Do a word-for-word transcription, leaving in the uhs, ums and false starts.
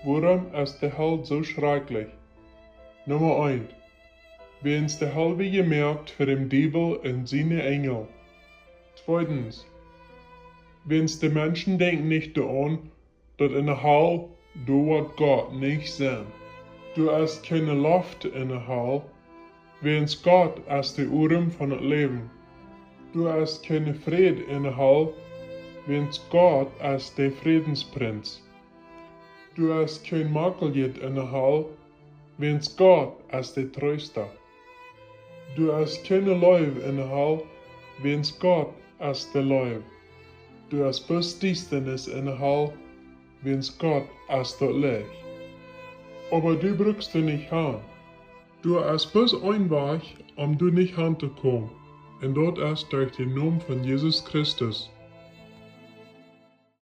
Wuarom es de Hal soo schrakjlich? Numma eent. Wäajens de Hal wia jemoakt fa däm Diewel un siene Enjel. Tweedens, wäajens de Menschen denkjen nich doaraun, daut en de Hal, doa woat Gott nich sennen. Doa es kjeene Loft en de Hal, wäajens Gott es de Odem von daut Läwen. Doa es kjeene Fräd en de Hal, wäajens Gott es de Frädensprinz. Doa es kjeen Makeljet en de Hal, wäajens Gott es de Treesta. Doa es kjeene Leew en de Hal, wäajens Gott es de Leew. Doa es bloos Diestanis en de Hal, wäajens Gott es daut Licht. Oba du brukst doa nich han. Doa es bloos een Wajch, om doa nich han to komen, un daut es derch dän Nomen von Jesus Christus.